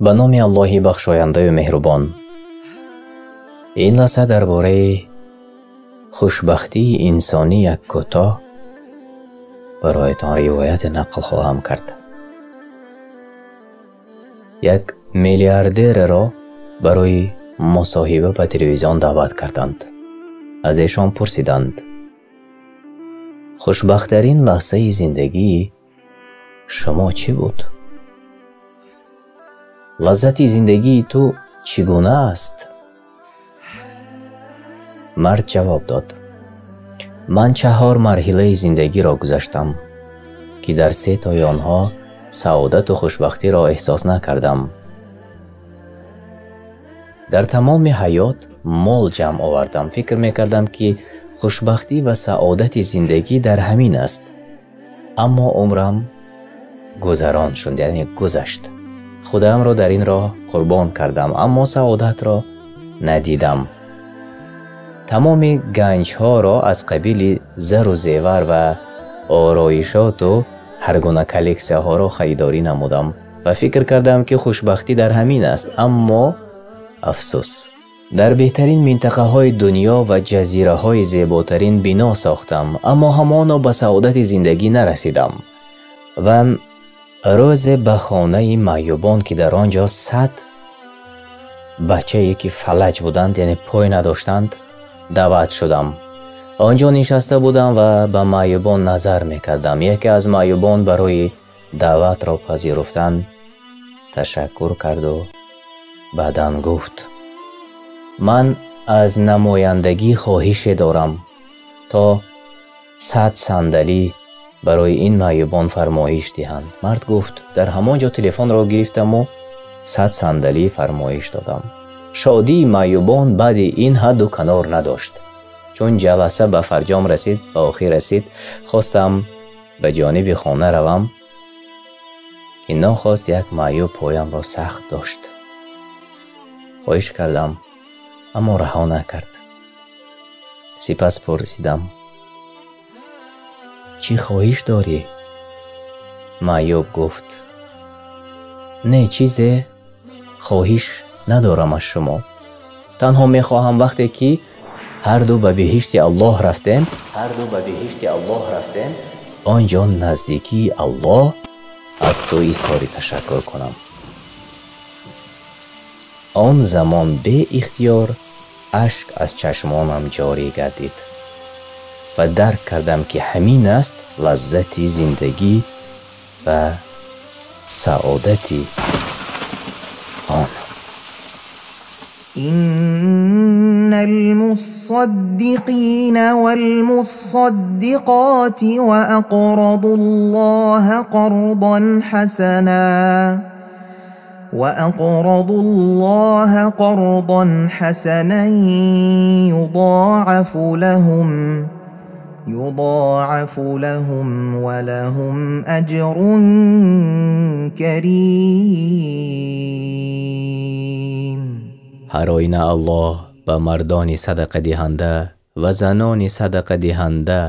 Ба номи Аллоҳи бахшояндаю меҳрубон. Ин лаҳза дар бораи хушбахтии инсонӣ як кӯтоҳ бароятон ривояте нақл хоҳам кард. Як миллиардерро барои мусоҳиба ба телевизион даъват карданд. Аз эшон пурсиданд: хушбахттарин лаҳзаи зиндагии шумо чӣ буд? Лаззати зиндагии ту чӣ гуна аст? Мард ҷавоб дод: ман 4 марҳилаи зиндагиро гузаштам, ки дар 3 тои онҳо саодату хушбахтиро эҳсос накардам. Дар тамоми ҳаёт мол ҷамъ овардам. Фикр мекардам, ки хушбахтӣ ва саодати зиндагӣ дар ҳамин аст. Аммо умрам гузарон шуд, яъне гузашт. Худамро дар ин роҳ қурбон кардам, аммо саодатро надидам. Тамоми ганҷҳоро аз қабили зару зевар ва ороишоту ҳар гуна коллексияҳоро харидорӣ намудам ва фикр кардам, ки хушбахтӣ дар ҳамин аст. Аммо афсӯс, дар беҳтарин минтақаҳои дунё ва ҷазираҳои зеботарин бино сохтам, аммо ҳамоно ба саодати зиндагӣ нарасидам. Ва рӯзе ба хонаи маъюбон, ки дар он ҷо 100 бачае ки фалаҷ буданд, яъне пой надоштанд, даъват шудам. Он ҷо нишаста будам ва ба маъюбон назар мекардам. Яке аз маъюбон барои даъватро пазируфтан ташаккур карду баъдан гуфт: ман аз намояндагӣ хоҳише дорам, то 100 сандалӣ барои ин маъюбон фармоиш диҳанд. Мард гуфт: дар ҳамон ҷо телефонро гирифтаму 100 сандалӣ фармоиш додам. Шодии маъюбон баъди ин ҳадду канор надошт. Чун ҷаласа ба фарҷом расид, ба охир расид, хостам ба ҷониби хона равам, ки нохост як маъюб поямро сахт дошт. Хоҳиш кардам, аммо раҳо накард. Сипас пурсидам: чӣ хоҳиш дорӣ? Маъюб гуфт: не, чизе хоҳиш надорам аз шумо. Танҳо мехоҳам вақте ки ҳарду ба биҳишти Аллоҳ рафтем, он ҷо наздикии Аллоҳ аз ту изҳори ташаккур кунам. Он замон беихтиёр ашк аз чашмонам ҷорӣ гардид ва дарк кардам, ки ҳамин аст лаззати зиндагӣ ва саодати он. إن المصدقين والمصدقات وأقرضوا الله قرضا حسنا يضاعف لهم ولهم أجر كريم. Ҳар оина Аллоҳ ба мардони садақадиҳанда ва занони садақадиҳанда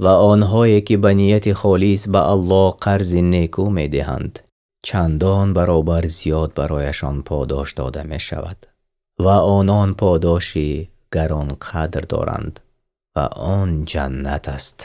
ва онҳое ки ба нияти холис ба Аллоҳ қарзи некӯ медиҳанд, чандон баробар зиёд барояшон подош дода мешавад ва онон подоши гаронқадр доранд ва он ҷаннат аст.